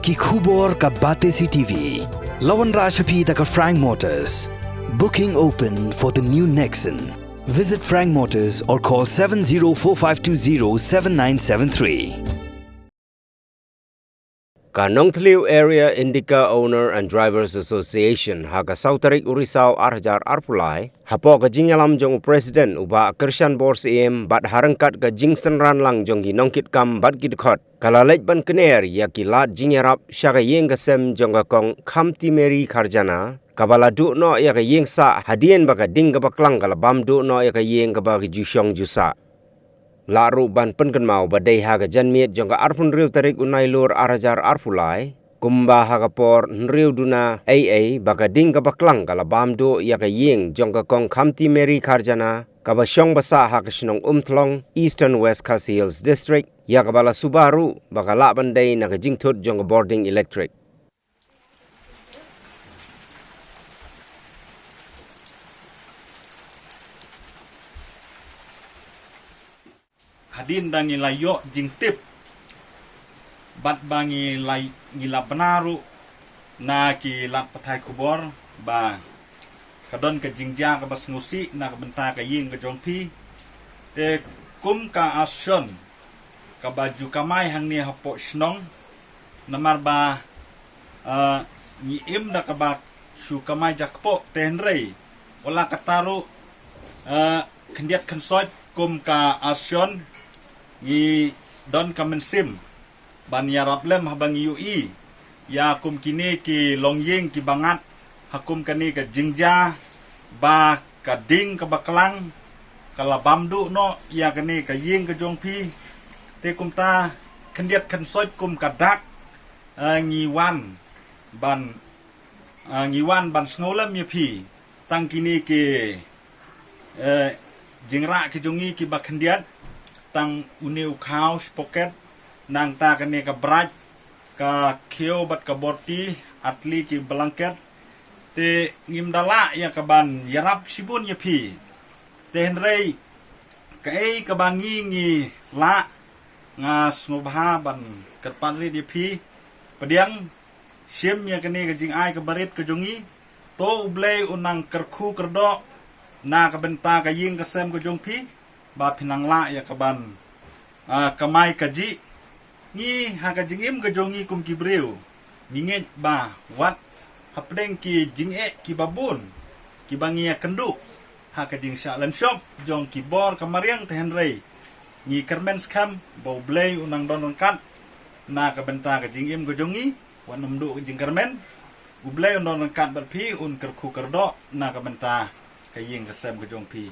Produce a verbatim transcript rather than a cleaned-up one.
Ki khubor ka Batesi T V. La wanrah sha phi da ka Frank Motors. Booking open for the new Nexon. Visit Frank Motors or call seven zero four five two zero seven nine seven three. Ka Nongtliu Area Indica Owner and Drivers Association ha ka saw tarik u Risaw ar hajar arphew lai, hapoh ka jingïalam jong u President u Bah Kyrshanbor Syiem bad ha ryngkat ka jingsynran lang jong ki nongkitkam bad ki dkhot, ka la leit ban kner ïa ki lad jingïarap sha ka ïing ka sem jong ka Kong Khamtimeri Kharjana, kaba la duh noh ïa ka ïing sah hadien ba ka ding kaba klang ka la bam duh noh ïa ka ïing kaba ki ju shong ju sah. Lah ruh ban pynkynmaw ba dei ha ka janmiet jong ka arphew hynriew tarik u Nailur ar hajar arphew lai, kumba ha ka por hynriew duna ei ei ba ka ding kaba klang ka la bam duh ïa ka ïing jong ka Kong Khamtimeri Kharjana, kaba shong ba sah ha ka shnong Umthlong, Eastern West Khasi Hills District, ïa kaba la suba ruh ba ka lah ban dei na ka jingthut jong ka bording elektrik. Hadien ba ngi la ïoh jingtip bad ba ngi la, ngi la bna ruh na ki lad pathai khubor ba ka don ka jingjia kaba sngewsih na ka bynta ka ïing ka jong phi. Te kum ka association kaba ju kamai hangne hapoh shnong, namar ba, ah, ngi im da kaba shu kamai jakpoh, te hynrei wat la katta ruh, ah, khyndiat khynsoit kum ka association ngi don ka mynsiem ban ïarap lem haba ngi ïohi ïa kum kine ki longïing kiba ngat ha kum kane ka jingjia ba ka ding kaba klang ka la bam duh noh ïa kane ka ïing ka jong phi. Te kumta khyndiat khynsoit kum ka dak, eh, ngi wan ban, eh, ngi wan ban sngewlem ïa phi tang kine ki, eh, jingrah ki jong ngi kiba khyndiat, tang une u khaw sprocket, nangta kane ka brak, ka khiew bad ka borti, artylli ki blanket. Te ngim da lah ïa kaban ïarap shibun ïa phi. Te hynrei kaei kaba ngi ngi lah, nga sngewbha ban kyrpad rit ïa phi. Pdiang shim ïa kane ka jingai kaba rit ka jong ngi. To U Blei un nang kyrkhu kyrdoh na ka bynta ka ïing ka sem ka jong phi, ba phin nang lah ïa kaban, ah, kamai kajih. Ngi ha ka jingim ka jong ngi kum ki briew, ngi ngeit ba wat hapdeng ki jingeh kiba bun kiba ngi ïakynduh ha ka jingshah lynshop jong ki bor ka mariang, te hynrei ngi kyrmen skhem ba U Blei un nang don ryngkat na ka bynta ka jingim ka jong ngi. Wat nym duh ka jingkyrmen. U Blei un don ryngkat bad phi, un kyrkhu kyrdoh na ka bynta ka ïing ka sem ka jong phi.